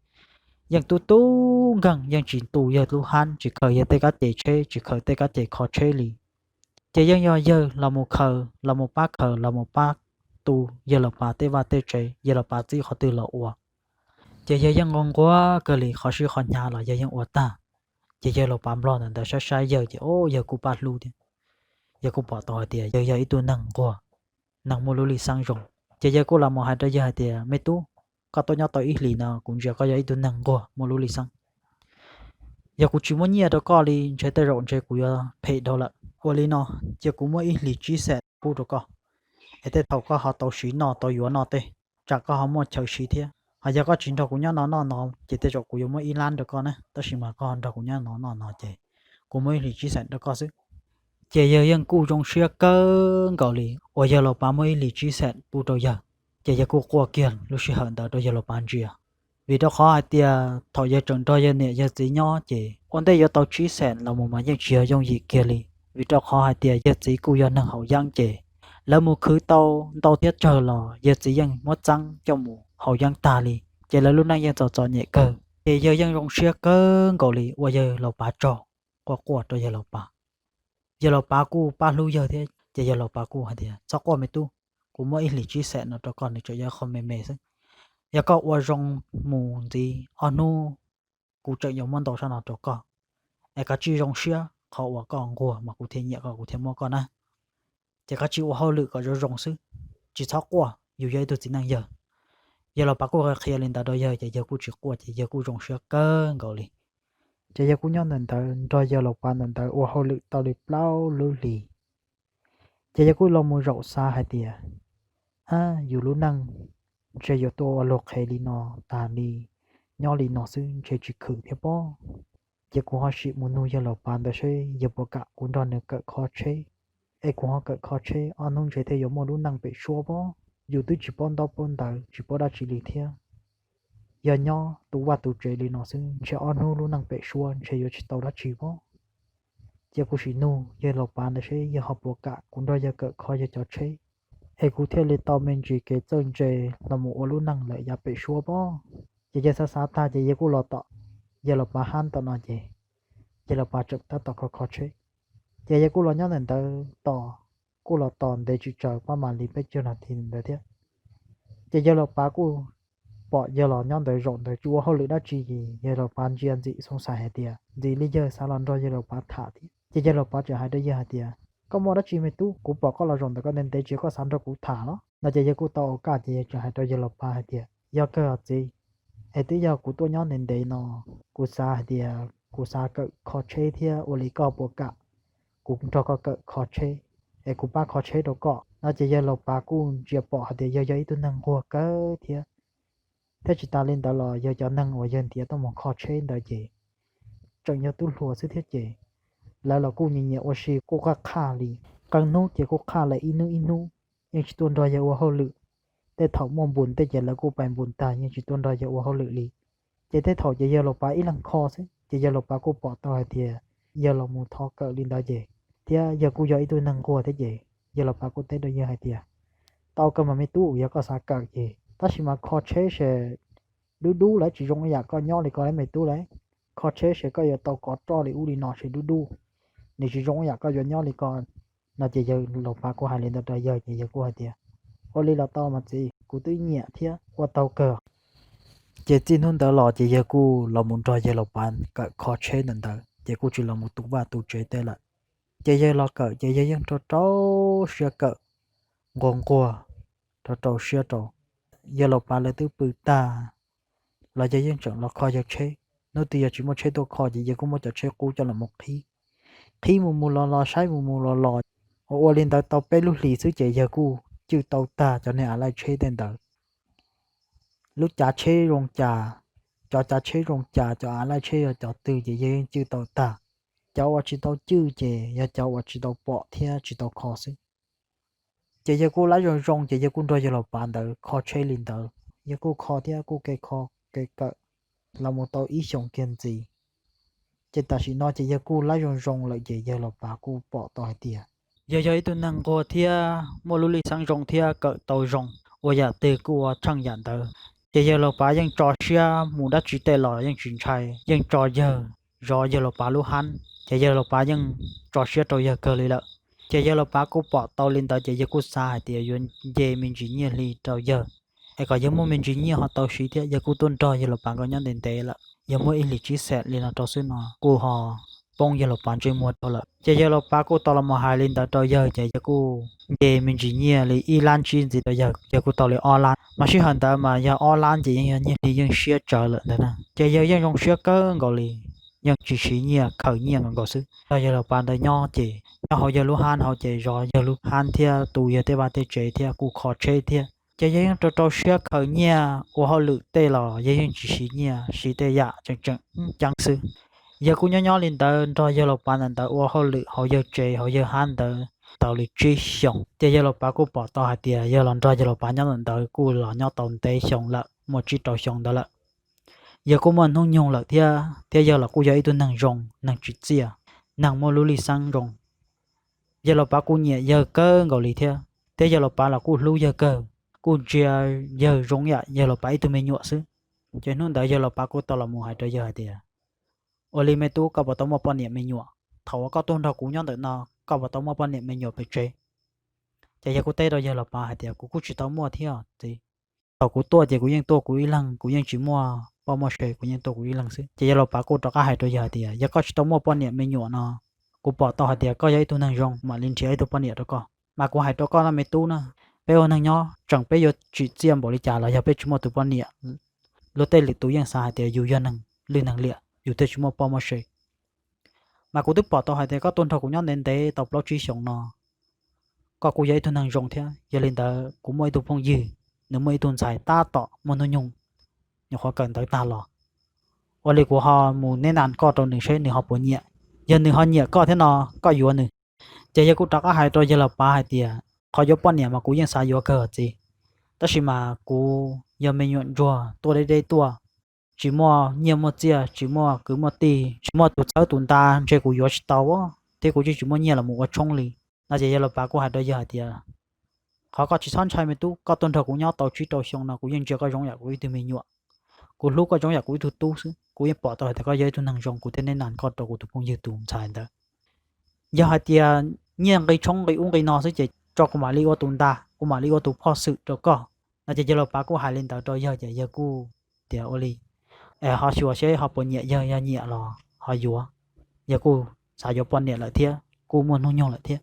yeej tub tub nkeeg, yeej tsis tu yawg lub hab, tsis khaws yawg tej kab ces tsheb, tsis khaws tej kab ces kho tsheb li. Ces yeej yog yawg los mus khaws, los mus pab khaws, los mus pab tu yawg laus pav tej vaj tej tsev, yawg laus pav txib qhov twg los ua. Ces yawg yeej nquag nquag kawg li, qhov sib qhov hnyav los yawg yeej ua tag. Ces yawg laus pav nplog ntawd saib saib yawg ces o, yawg kuj pab hlub thiab. Yawg kuj pom tau hais tias yawg yog ib tug neeg nquag, neeg muaj lub lig xeeb zoo. Ces yawg kuj los mus hais rau yawg hais tias, me tub, koj tuaj nyob tau ib hlis no kuv ntsia koj yog ib tug neeg nquag muaj lub lig xeeb. Yog kuv tsis muab nyiaj rau koj li ntshe tej zaum ntshe kuv yuav phem dhau lawm. Ua li no, cia kuv muab ib hlis tsib xees pub rau koj, es tej thaum koj ho tau siv noj tau yuav noj tej, tsam koj ho muaj chaw siv thiab. Ho yog koj tsis nrog kuv nyob no noj no ces tej zaum kuv yuav muab ib lab rau koj na, tab sis mas koj ho nrog kuv nyob no noj no ces kuv muab ib hlis tsib xees rau koj xwb. Ces yawg yeej kuj zoo siab kawg nkaus li uas yawg laus pav muaj ib hlis tsib xees pub rau yawg. Ces yawg kuj quaj kiag lub sij hawm ntawd rau yawg laus pav ntsia, vim rau qhov hais tias thaum yawg tseem nrog yawg niam yawg txiv nyob ces ua ntej yuav tau tsib xees los mus mas yeej tsis yog yooj yim kiag li, vim rau qhov hais tias yawg txiv kuj yog neeg haus yeeb ces lawv mus khwv tau ntau thiab tsawg los yawg txiv yeej muab txeeb coj mus haus yeeb tag li, ces lawv lub neej yeej txom txom nyem kawg. Ces yawg yeej zoo siab kawg nkaus li uas yawg laus pav tsaug, quaj quaj rau yawg laus pav. Yawg laus pav kuj pab hlub yawg thiab ces yawg laus pav kuj hais tias, txhob quaj me tub, kuv muab ib hlis tsib xees no rau koj, nws tseem yog qhov me me xwb. Yog koj ua zoo mus ntxiv ob hnub, kuv tseem yuav muab ntau sab no rau koj. Es koj cia li zoo siab qhov uas koj nquag mas kuv thiaj nyiam koj, kuv thiaj muab koj na. Ces koj cia li ua hauj lwm kom zoo zoo xwb, tsis txhob quaj, yus yog ib tug txiv neej yawg. Yawg laus pav kuj qhia li ntawd rau yawg ces yawg kuj tsis quaj ces yawg kuj zoo siab kawg nkaus li. Ces yawg kuj nyob ntawm ntawd nrog yawg laus pav ntawm ntawd ua hauj lwm tau li plaub lub hlis. Ces yawg kuj los mus zaum xav hais tias, ab, yus lub neej ntshe yuav tuaj ua luag qhev li no tas li, nyob li no xwb ntshe tsis khwv thiab pob. Ces kuv ho sim mus nug yawg laus pav ntawd seb yawg puas kam kuv nrog nws kawm kho tsheb, es kuv ho kawm kho tsheb ob hnub ntshe thiaj yuav muaj lub neej pem suab pob. Yus twb tsis paub ntaub paub ntawv tsis paub dab tsi li thiab. Yog nyob tu vaj tu tsev li no xwb ntshe ob hnub lub neej pem suab ntshe yuav tsis tau dab tsi pob. Ces kuv sim nug yawg laus pav ntawd seb yawg ho puas kam kuv nrog yawg kawm kho yawg cov tsheb, es kuv thiaj li tau me ntsis kev txawj ntse los mus ua lub neej lawm yav pem suab pob. Ces yawg xav xav tag ces yawg kuj los tom yawg laus pav hab tom no ces yawg laus pav tseem tab tom kho kho tsheb. Ces yawg kuj los nyob ntawm ntawd tos, kuj los tos ntev tsis tsaws pab mam li peb caug nas this ntawd thiab. Ces yawg laus pav kuj pom yawg los nyob ntawd zaum ntawd tsis ua hauj lwm dab tsi ces yawg laus pav ntsia ntxim xoo xais hais tias ntxim li yawg xav los nrog yawg laus pav tham thiab. Ces yawg laus pav tseem hais rau yawg hais tias, koj muaj dab tsi me tub, kuv pom koj los zaum ntawd koj ntev ntev tsis koj xav nrog kuv tham los? No ces yawg kuj tau ua kaj ces yawg tseem hais rau yawg laus pav hais tias, yog kawg os txiv, es twb yog kuv tuaj nyob ntev ntev no, kuv xav hais tias kuv xav kawm kho tsheb thiab ua li koj puas kam kuv nrog koj kawm kho tsheb, es kuv pab kho tsheb rau koj. No ces yawg laus pav kuj ntsia pom hais tias yawg yog ib tug neeg nquag kawg thiab. Thiab tsis tas li ntawd los yawg cov neeg uas yawg ntiav tuaj mus kho tsheb ntawd ces tseem yog tub hluas xwb thiab ces lawv los kuj nyiam nyiam ua si kuj qaj qaj li. Qee hnub ces kuj qaj lawm ib hnub ib hnub, yeej tsis tuaj nrog yawg ua hauj lwm. Tej thaum muaj npus tej ces lawv kuj pais npus tag yeej tsis tuaj nrog yawg ua hauj lwm li. Ces tej thaum ces yawg laus pav ib leeg kho xwb ces yawg laus pav kuj pom tau hais tias yawg los mus thov kawm li ntawd ces, thiab yawg kuj yog ib tug neeg nquag thiab ces yawg laus pav kuj teb rau yawg hais tias, tau kawg mas me tub, yog koj xav kawm ces, tab sis mas kho tsheb ces dub dub lawm tsis zoo ib yam koj nyob li ko lawm me tub lawm. Kho tsheb ces koj yuav tau kov roj li ub li no ces dub dub, nws tsis zoo ib yam koj yuav nyob li ko. No ces yawg laus pav kuj hais li ntawd rau yawg ces yawg kuj hais tias, ua li los tau mas txiv, kuv twb nyiam thiab ua tau kawg. Ces txij hnub ntawd los ces yawg kuj los mus nrog yawg laus pav kawm kho tsheb ntawm ntawd ces kuj tsis los mus tu vaj tu tsev tej lawm. Ces yawg los kawm ces yawg yeej rau rau siab kawm, nquag nquag, rau rau siab rau. Yawg laus pav lawv twb pw tag los yawg yeej tseem los kho yawg tsheb. Hnub twg yog tsis muaj tsheb tuaj kho ces yawg kuj muab cov tsheb qub coj los mus qhib, qhib mus mus los los, saib mus mus los los. Ua ua li ntawd tau peb lub hlis xwb ces yawg kuj cwj tau tag cov niag av laij tsheb tej ntawd. Lub cav tsheb zoo cas, cov cav tsheb zoo cas, cov av laij tsheb yog cov twg ces yawg yeej cwj tau tag. Cov uas tsis tau cwj ces yog cov uas tsis tau pom thiab tsis tau kho xwb. Ces yawg kuj laib zoo zoo ces yawg kuj nrog yawg laus pav ntawd kho tsheb li ntawd, yawg kuj kho thiab kuj kev kho kev kawm los mus tau ib xyoos kiag ntxiv. Ces tam sim no ces yawg kuj laib zoo zoo lawm ces yawg laus pav kuj pom tau hais tias yawg yog ib tug neeg nquag thiab muaj lub lis xeeb zoo thiab kawm tau zoo, ua yam twg kuj ua tsheej yam ntawd. Ces yawg laus pav yeej tso siab mus dab tsi tej los yeej tsis ntshai, yeej tso yawg zov yawg laus pav lub hab, ces yawg laus pav yeej tso siab rau yawg kawg li lawm. Ces yawg laus pav kuj pom tau li ntawd ces yawg kuj xav hais tias yuav nce me ntsis nyiaj hli rau yawg, es kom yawg muaj me ntsis nyiaj ho tau siv thiab. Yawg kuj tuaj nrog yawg laus pav nkawd nyob ntev ntev lawm, yawg muaj ib hlis tsib xees li no rau xwb no kuj ho poob yawg laus pav ntsej muag dhau lawm. Ces yawg laus pav kuj tau los mus hais li ntawd rau yawg ces yawg kuj nce me ntsis nyiaj li ib lab tsib ntxiv rau yawg, yawg kuj tau li ob lab. Mas sij hawm ntawd mas yog ob lab ces yeej yog nyiaj hli yeej siab tsawv lawm ntag na. Ces yawg yeej zoo siab kawg nkaus li, yeej tsis siv nyiaj, khaws nyiaj nkaus nkaus xwb. Nrog yawg laus pav ntawd nyob ces nyob hauv yawg lub hab hauv ces zov yawg lub hab thiab tu yawg tej vaj tej tsev thiab kuj kho tsheb thiab. Ces yawg yeej rau rau siab khaws nyiaj ua hauj lwm tej los yawg yeej tsis siv nyiaj, siv tej yam tseem tseem ceeb xwb. Yawg kuj nyob nyob li ntawd nrog yawg laus pav ntawm ntawd ua hauj lwm hauv yawg tsev hauv yawg hab ntawd tau li tsib xyoos. Ces yawg laus pav kuj pom tau hais tias yawg los nrog yawg laus pav nyob ntawm ntawd kuj los nyob tau ntev xyoo lawm, muaj tsib rau xyoo ntawd lawm. Yawg kuj muaj hnub nyoog lawm thiab, thiab yawg los kuj yog ib tug neeg zoo, neeg tsim txiaj, neeg muaj lub lim xeeb zoo. Yawg laus pav kuj nyiam yawg kawg nkaus li thiab, thiab yawg laus pav los kuj hlub yawg kawg, kuj ntsia yawg zoo yam yawg laus pav ib tug me nyuam xwb. Ces hnub ntawd yawg laus pav kuj tau los mus hais rau yawg hais tias, ua li me tub, koj puas tau muaj poj niam me nyuam? Thaum uas koj tuaj nrog kuv nyob ntawm no, koj puas tau muaj poj niam me nyuam pes tsev? Ces yawg kuj teb rau yawg laus pav hais tias, kuv kuj tsis tau muaj thiab txiv. Thaum kuv tuaj ces kuv yeej tuaj kuv ib leeg, kuv yeej tsis muaj poj muaj se, kuv yeej tuaj kuv ib leeg xwb. Ces yawg laus pav kuj rov qab hais rau yawg hais tias, yog koj tsis tau muaj poj niam me nyuam no, kuv pom tau hais tias koj yog ib tug neeg zoo, mam li nrhiav ib tug poj niam rau koj. Mas kuv hais rau koj no me tub na, peb ua neeg nyob tseem peb yuav tsim txiaj npaum li cas los yog peb tsis muaj tus poj niam, luag tej lwm tus yeej xav hais tias yus yog neeg lwj neeg liam, yus thiaj tsis muaj poj muaj se. Mas kuv twb pom tau hais tias koj tuaj nrog kuv nyob ntev ntev tau plaub tsib xyoos no, koj kuj yog ib tug neeg zoo thiab. Yog li ntawd kuv muaj ib tug phooj ywg, nws muaj ib tug ntxhais tab tom muaj hnub nyoog, nyuam qhuav kawm ntawv tag los. Ua li kuv ho mus neb nas koj rau nws seb nws ho puas nyiam. Yog nws ho nyiam koj thiab no, koj yuav nws. Ces yawg kuj rov qab hais rau yawg laus pav hais tias, qhov yuav poj niam mas kuv yeej xav yuav kawg txiv, tab sis mas kuv yog me nyuam ntsuag tuaj deb deb tuaj, tsis muaj nyiaj muaj txiaj, tsis muaj kwv muaj tij, tsis muaj tus txhawb tus nta, ntshe kuv yuav tsis tau, thiab kuv tseem tsis muaj nyiaj los mus ua tshoob li. No ces yawg laus pav kuj hais rau yawg hais tias, qhov koj tsis txhob ntshai me tub, koj tuaj nrog kuv nyob tau tsib rau xyoo no kuv yeej ntsia koj zoo yam kuv ib tug me nyuam. Kuv hlub koj zoo yam kuv ib tug tub xwb. Kuv yeej pom tau hais tias koj yog ib tug neeg zoo, kuv thiaj neb nas koj rau kuv tus phooj ywg tus ntxhais ntawd. Yog hais tias nyiaj nqi tshoob nqi ub nqi no xwb ces tso kuv mam li ua tus nta, kuv mam li ua tus phoj xwm rau koj. No ces yawg laus pav kuj hais li ntawd rau yawg ces yawg kuj tias ua li, es ho xyuas seb ho puas nyiam, yawg yog nyiam los ho yuav. Yawg kuj xav yuav poj niam lawm thiab kuj muaj hnub nyoog lawm thiab.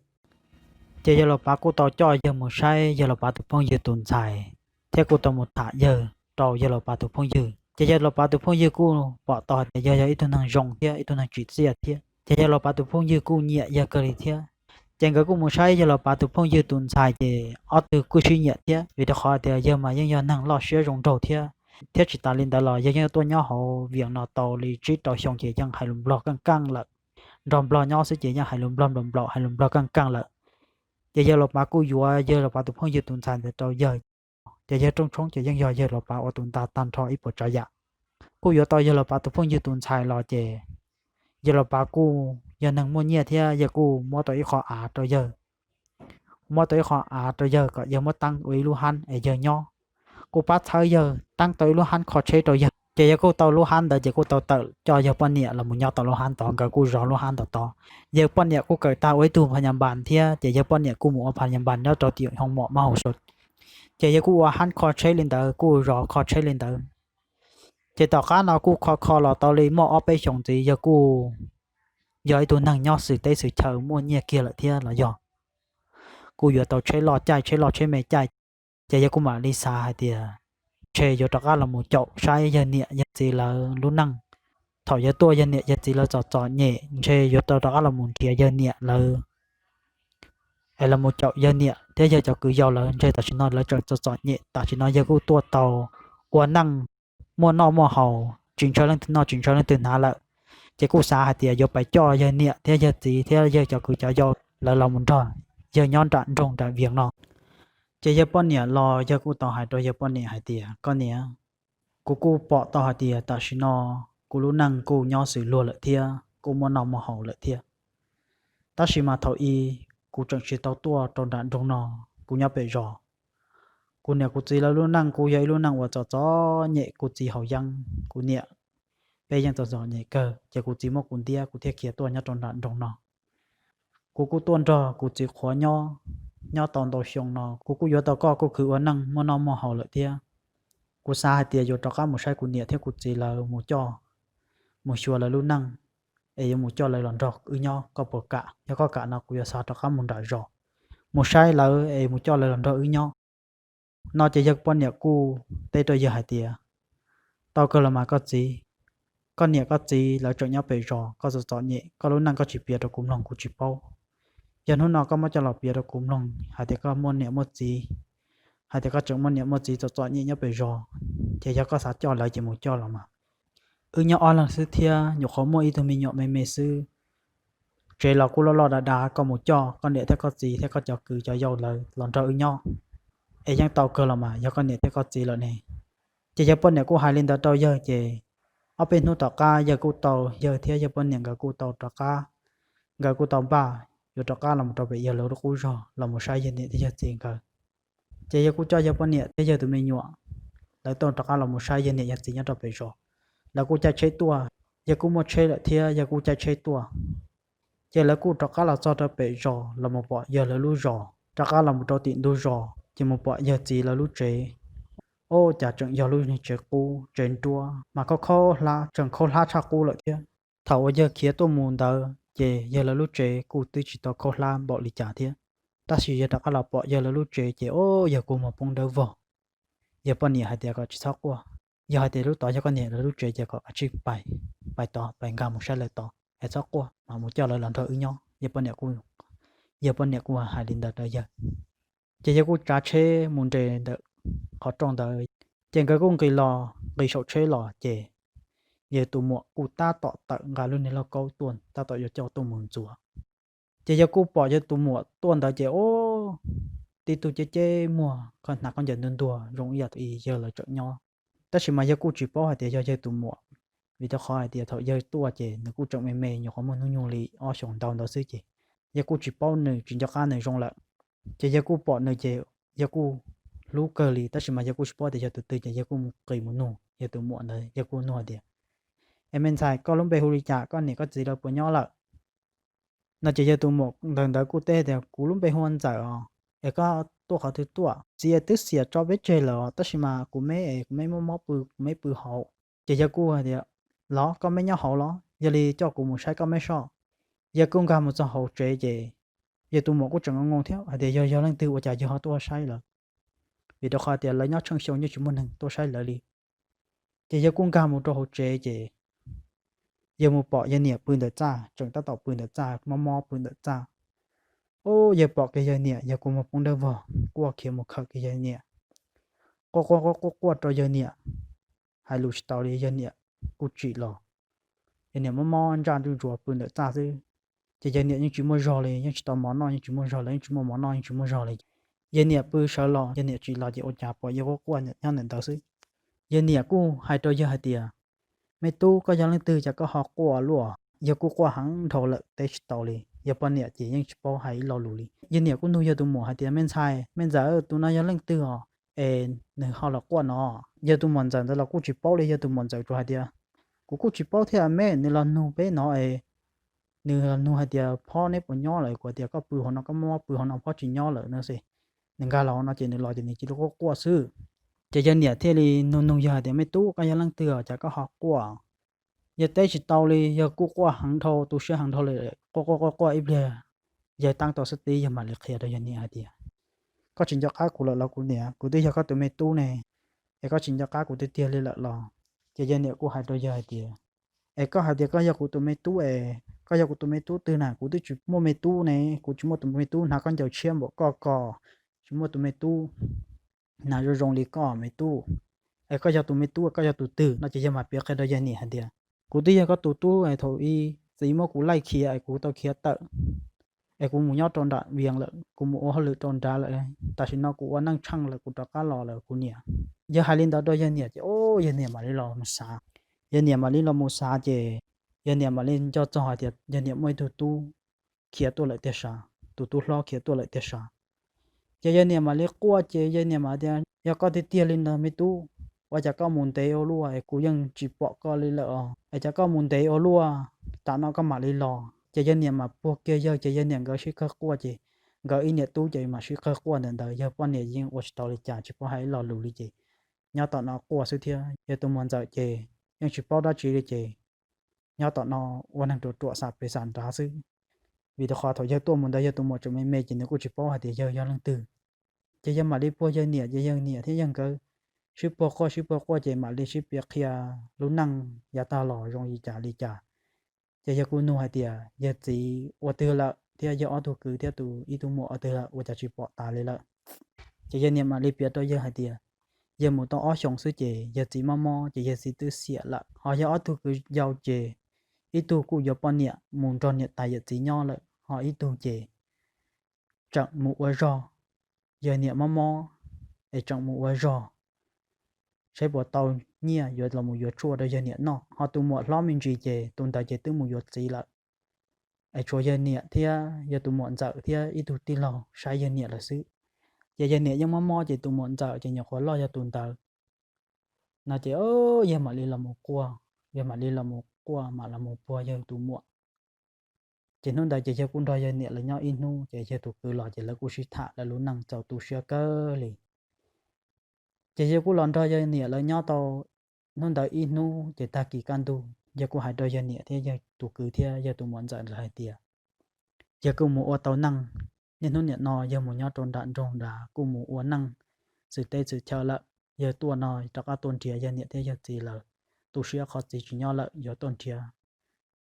Ces yawg laus pav kuj tau coj yawg mus saib yawg laus pav tus phooj ywg tus ntxhais, thiab kuj tau mus tham yawg rau yawg laus pav tus phooj ywg. Ces yawg laus pav tus phooj ywg kuj pom tau hais tias yawg yog ib tug neeg zoo thiab ib tug neeg tsim txiaj thiab, ces yawg laus pav tus phooj ywg kuj nyiam yawg kawg li thiab. Ces nkawd kuj mus saib yawg laus pav tus phooj ywg tus ntxhais ces ob tug kuj sib nyiam thiab, vim rau qhov tias yawg mas yeej yog neeg loj siab zoo nraug thiab, thiab tsis tas li ntawd los yawg yeej tuaj nyob hauv Vias no tau li tsib rau xyoo ces yeej hais lus nplog keej keej lawm. Nrog nplog nyob xwb ces yeej hais lus nplog nplaum nplaum, hais lus nplog keej keej lawm. Ces yawg laus pav kuj yuav yawg laus pav tus phooj ywg tus ntxhais ntawd rau yawg. Ces yawg rooj tshoob ces yeej yog yawg laus pav ua tus nta tag nrho ib puas tsav yam. Kuj yuav tau yawg laus pav tus phooj ywg tus ntxhais los ces yawg laus pav kuj yog neeg muaj nyiaj thiab yawg kuj muab tau ib qho av rau yawg. Muab tau ib qho av rau yawg kom yawg muab teeb ua ib lub hab es yawg nyob. Kuj pab txhawb yawg teeb tau ib lub hab kho tsheb rau yawg. Ces yawg kuj tau lub hab ntawd ces kuj tau tawm coj yawg poj niam los mus nyob tau lub hab ntawd, nkawd kuj zov lub hab ntawd tod. Yawg poj niam kuj kawm tag ua ib tug pha nyas npas thiab ces yawg poj niam kuj mus ua pha nyas npas nyob rau tim hoo mom mab hauv sau. Ces yawg kuj ua hab kho tsheb li ntawd, kuj zov kho tsheb li ntawd. Ces tom qab no kuj kho kho los tau li muaj ob peb xyoos ntxiv yawg kuj yog ib tug neeg nyob xwm teb xwm chaw muaj nyiaj kiag lawm thiab los yog kuj yuav tau tsheb loj caij, tsheb loj tsheb me caij. Ces yawg kuj mam li xav hais tias ntshe yuav rov qab los mus caum saib yawg niam yawg txiv lawv lub neej. Thaum yawg tuaj yawg niam yawg txiv lawv txom txom nyem, ntshe yuav tau rov qab los mus nrhiav yawg niam lawv es los mus caum yawg niam thiab yawg cov kwv yau lawv, ntshe tam sim no lawv tseem txom txom nyem. Tam sim no yawg kuj tuaj tau ua neej muaj noj muaj haus, tsis ntshaw leej twg noj tsis ntshaw leej twg hnav lawm. Ces kuj xav hais tias yuav pais coj yawg niam thiab yawg txiv thiab yawg cov kwv cov yau lawv los mus nrog yawg nyob nram nroog nram Vias no. Ces yawg poj niam los yawg kuj tau hais rau yawg poj niam hais tias, koj niam, kuv kuj pom tau hais tias tam sim no kuv lub neej kuj nyob xws luag lawm thiab kuj muaj noj muaj haus lawm thiab. Tab sis mas thaum ub kuv tseem tsis tau tuaj rau nram nroog no, kuv nyob pem zos. Kuv niam kuv txiv lawv lub neej kuj yog ib lub neej uas txom txom nyem, kuv txiv haus yeeb, kuv niam peb yeej txom txom nyem kawg, ces kuv txiv muab kuv ntiab kuv thiaj khiav tuaj nyob rau nram nroog no. Kuv kuj tuaj nrog kuv txiv qhuav nyob, nyob tau ntau xyoo no, kuv kuj yuav tau koj kuj khwv ua neej muaj noj muaj haus lawm thiab. Kuv xav hais tias yuav rov qab mus saib kuv niam thiab kuv txiv lawv mus coj, mus xyuas lawv lub neej, es yuav mus coj lawv los nrog wb nyob, koj puas kam? Yog koj kam no kuv yuav xa rov qab mus nram zos, mus saib lawv es mus coj lawv los nrog wb nyob. No ces yawg poj niam kuj teb rau yawg hais tias, tau kawg los mas koj txiv, koj niam koj txiv lawv tseem nyob pem zos, koj txom txom nyem, koj lub neej koj tsis piav rau kuv mloog kuv tsis paub. Yog hnub no koj muab coj los piav rau kuv mloog hais tias koj muaj niam muaj txiv, hais tias koj tseem muaj niam muaj txiv txom txom nyem nyob pem zos, ces yog koj xav coj lawv ces mus coj los mas. wb nyob ob leeg xwb thiab, nyuam qhuav muaj ib tug me nyuam me me xwb. Tsev los kuj loj loj dav dav, koj mus coj koj niam thiab koj txiv thiab koj cov kwv cov yau lawv los nrog wb nyob, es yeej tau kawg los mas, yog koj niam thiab koj txiv lawm ne. Ces yawg poj niam kuj hais li ntawd rau yawg ces ob peb hnub tom qab yawg kuj tau, yawg thiab yawg poj niam nkawd kuj tau rov qab, nkawd kuj tau npaj yuav rov qab los rau pem yawg lawv lub qub zog los mus saib yawg niam thiab yawg txiv nkawd. Ces yawg kuj coj yawg poj niam thiab yawg tus me nyuam, lawv tuaj rov qab los mus saib yawg niam yawg txiv nyob rau pem zos. Lawv kuj caij tsheb tuaj, yawg kuj muaj tsheb lawm thiab yawg kuj caij tsheb tuaj. Ces lawv kuj rov qab los txog rau pem zos los mus pom yawg lawv lub zos, rov qab los mus rau tim ntug zos ces mus pom yawg txiv lawv lub tsev. Ua cas tseem yog lub niag tsev qub tsev nruab mas khaub khaub hlab, tseem khaub hlab tshaj qub lawm thiab. Thaum uas yawg khiav tuaj mus ntawd ces yawg lawv lub tsev kuj twb tsis tau khaub hlab npaum li cas thiab. Tab sis yawg rov qab los pom yawg lawv lub tsev ces o, yawg kuj muag poob dawb vog. Yawg poj niam hais tias kom tsis txhob quaj, yog hais tias lub tod yog koj niam lawv lub tsev ces kom kav tsij pais, pais tod, pais nkag mus saib lawv tod es txhob quaj mas mus coj lawv los nrog wb nyob. Yawg poj niam kuj, yawg poj niam kuj hais li ntawd rau yawg. Ces yawg kuj tsav tsheb mus nres ntawm qhov rooj ntawd, ces nkawd kuj nqis los nqis saum tsheb los ces yawg tus muam kuj tab tom tawm nqa lub niag lauj kaub tuaj tab tom yuav coj tuaj mus ntxuav. Ces yawg kuj pom yawg tus muam tuaj ntawd ces o, tib tug ceb ceb muag, hnav khaub ncaws ntuag ntuag zoo ib yam li yawg lawv tseem nyob. Tab sis mas yawg kuj tsis paub hais tias yog yawg tus muam, vim rau qhov hais tias thaum yawg tuaj ces nws kuj tseem me me, nyuam qhuav muaj hnub nyoog li ob xyoos ntau ntawd xwb ces yawg kuj tsis paub nws, tsis nco qab nws zoo lawm. Ces yawg kuj pom nws ces yawg kuj hlub kawg li, tab sis mas yawg kuj tsis paub tias yog tus twg ces yawg kuj mus qis mus nug yawg tus muam ntawd, yawg kuj nug hais tias, Es me ntxhais, koj lub npe hu li cas, koj niam koj txiv lawv puas nyob lawm? No ces yawg tus muam ntawd ntawd kuj teb tias, Kuv lub npe hu ua Ntxawm os. Es koj tuaj qhov twg tuaj? Txiv es twb xiam tso peb tseg lawm os, tab sis mas kuv me es kuv me muaj mob pw, kuv me pw hauv. Ces yawg kuj hais tias, Los koj me nyob hauv los, yog li coj kuv mus saib koj me soj. Yawg kuj nkag mus txog hauv tsev ces yawg tus muam kuj tseem ngoo ngoo thiab hais tias yog yog leej twg ua cas yawg ho tuaj saib lawv, vim rau qhov tias lawv nyob tsheej xyoo yeej tsis muaj neeg tuaj saib lawv li. Ces yawg kuj nkag mus rau hauv tsev ces yawg mus pom yawg niam pw ntawm txaj, tseem tab tom pw ntawm txaj, mob mob pw ntawm txaj. Ub, yawg pom kiag yawg niam, yawg kuj muag poob dawb vog, quaj khiav mus khawm kiag yawg niam, quaj quaj quaj quaj rau yawg niam, hais lus tsis tau li, yawg niam kuj tsim los. Yawg niam mob mob ntsaj ntsuj ntsuav pw ntawm txaj xwb. Ces yawg niam yeej tsis muaj zog li, yeej tsis tau mov noj, yeej tsis muaj zog li, yeej tsis muaj mov noj, yeej tsis muaj zog li. Yawg niam pw sawv los, yawg niam tsim los ces ua cas pom yawg quaj quaj nyob ntawm ntawd xwb. Yawg niam kuj hais rau yawg hais tias, Me tub, koj yog leej twg cas koj ho quaj luaj? Yawg kuj quaj heev dhau lawm teb tsis tau li. Yawg poj niam ces yeej tsis paub hais ib lo lus li. Yawg niam kuj nug yawg tus muam hais tias, Me ntxhais, me ntxawm, tus no yog leej twg os es nws ho los quaj no? Yawg tus muam ntxawm ntawd los kuj tsis paub li, yawg tus muam ntxawm tsuas hais tias, Kuv kuj tsis paub thiab me, nws los nug peb no es nws los nug hais tias, Phob neb puas nyob lawm? Kuv tias, Koj pw hauv no, koj mob pw hauv no, Phob tsis nyob lawm no xwb. Nws nkag los hauv no ces nws los ces nws cia li quaj quaj xwb. Ces yawg niam thiaj li nug nug yawg hais tias, Me tub, koj yog leej twg os cas koj ho quaj? Yawg teb tsis tau li, yawg kuj quaj heev dhau, tu siab heev dhau li, quaj quaj quaj quaj ib pliag, yawg tab tom xub tib yawg mam li qhia rau yawg niam hais tias, Koj tsis nco qab kuv lawm los kuv niam? Kuv twb yog koj tus me tub ne, es koj tsis nco qab kuv tiag tiag li lawm los? Ces yawg niam kuj hais rau yawg hais tias, Es koj hais tias koj yog kuv tus me tub es koj yog kuv tus me tub twg na? Kuv twb tsis muaj me tub ne, kuv tsis muaj tus me tub hnav khaub ncaws tshiab npaum koj ko, tsis muaj tus me tub hnav zoo zoo li koj me tub. Es koj yog tus me tub, koj yog tus twg no? Ces yawg mam piav qhia rau yawg niam hais tias, Kuv twb yog koj tus tub es thaum ub txiv muab kuv laij khiav es kuv tau khiav tawm, es kuv mus nyob rau nram Vias lawm, kuv mus ua hauj lwm rau nrad lawm. Tam sim no kuv ua neej tsheej lawm, kuv rov qab los lawm kuv niam. Yawg hais li ntawd rau yawg niam ces o, yawg niam mam li los mus xav. Yawg niam mam li los mus xav ces yawg niam mam li nco txog hais tias yawg niam muaj ib tug tub khiav tuaj lawm tiag sav, tus tub hlob khiav tuaj lawm tiag sav. Ces yawg niam mam li quaj ces yawg niam mam tias, Yog koj tiag tiag li ntawd me tub, ua cas koj mus ntev ua luaj es kuv yeej tsis pom koj li lawm os? Es cas koj mus ntev ua luaj, tam no koj mam li los? Ces yawg niam mam puag kiag yawg ces yawg niam nkawd sib qawg quaj ces nkawd ib niam tub ces mam sib qawg quaj ntawm ntawd. Yawg poj niam yeej ua tsis tau li cas, tsis paub hais ib lo lus li ces nyob tom no quaj xwb thiab. Yawg tus muam ntxawm ces yeej tsis paub dab tsi li ces nyob tom no ua neeg ruam ruam xam pem xam nrad xwb. Vim rau qhov thaum yawg tuaj mus ntawd yawg tus muam tseem me me ces nws kuj tsis paub hais tias yawg yog leej twg. Ces yawg mam li puag yawg niam ces yawg niam thiab yawg nkawd sib puag quaj sib puag quaj ces mam li sib piav qhia lub neej yav tag los zoo li cas li cas. Ces yawg kuj nug hais tias yawg txiv ua twg lawm thiab yawg ob tug kwv thiab tus ib tug muam ua twg lawm ua cas tsis pom tas li lawm. Ces yawg niam mam li piav rau yawg hais tias Yawg mus tau ob xyoos xwb ces yawg txiv mob mob ces yawg txiv twb xiam lawm. Ho yog ob tug kwv yau ces ib tug kuj yuav poj niam mus nrog niam tais yawm txiv nyob lawm, ho ib tug ces tseem mus ua zog. Yawg niam mob mob es tseem mus ua zog saib puas tau nyiaj yuav los mus yuav tshuaj rau yawg niam noj. Ho tus muam hlob me ntsis ces tus ntawd ces twb mus yuav txiv lawm, es tshuav yawg niam thiab yawg tus muam ntxawm thiab ib tug tij laug saib yawg niam lawm xwb. Ces yawg niam yeej mob mob ces tus muam ntxawm ces nyuam qhuav loj yog tus ntawd no ces yawg mam li los mus quaj, yawg mam li los mus quaj mam los mus puag yawg tus muam. Ces hnub ntawd ces yawg kuj nrog yawg niam lawv nyob ib hnub ces yawg tus kwv los ces lawv kuj sib tham lawv lub neej txaus tu siab kawg li. Ces yawg kuj los nrog yawg niam lawv nyob tau hnub ntawd ib hnub ces tag kis kaj ntug yawg kuj hais rau yawg niam thiab yawg tus kwv thiab yawg tus muam ntxawm ntawd hais tias yawg kuj mus ua tau neej, niaj hnub niam no yawg mus nyob rau nram nroog nrad kuj mus ua neej xwm teb xwm chaw lawm, yawg tuaj no rov qab tuaj nrhiav yawg niam thiab yawg txiv lawm. Tu siab qhov txiv tsis nyob lawm, yuav tuaj nrhiav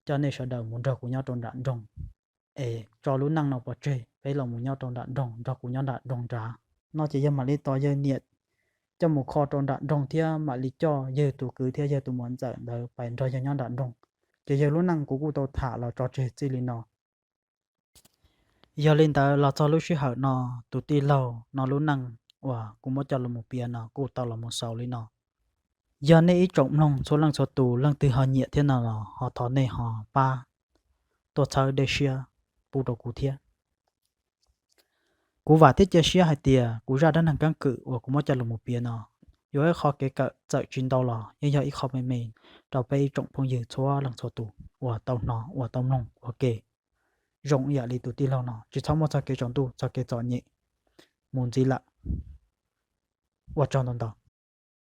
coj nej sawv daws mus nrog kuv nyob rau nram nroog es tso lub neej no pov tseg, peb los mus nyob rau nram nroog, nrog kuv nyob nram nroog nrad. No ces yawg mam li tos yawg niam coj mus kho rau nram nroog thiab mam li coj yawg tus kwv thiab yawg tus muam ntxawm ntawd pais nrog yawg nyob nram nroog. Ces yawg lub neej kuv kuj tau tham los tso tseg txij li no. Yog li ntawd los txog lub sij hawm no, tus tij laug no lub neej uas kuv muab coj los mus piav no kuj tau los mus xaus li no. Yog nej ib tsoom mloog txhua leej txhua tus leej twg ho nyiam thiab no los ho thov nej ho pab tuaj txhawb dej siab pub rau kuv thiab. Kuv vam thiab cia siab hais tias kuv zaj dab neeg keeb kwm uas kuv muab coj los mus piav no yuav ib qho kev kawm txawm tsis ntau los yeej yog ib qho me me rau peb ib tsoom phooj ywg txhua leej txhua tus uas tau hnov uas tau mloog ua ke. Zoo ib yam li tus tij laug no tsis txhob muaj txoj kev tsaus ntuj txoj kev txom nyem mus ntxiv lawm. Ua tsaug ntau ntau.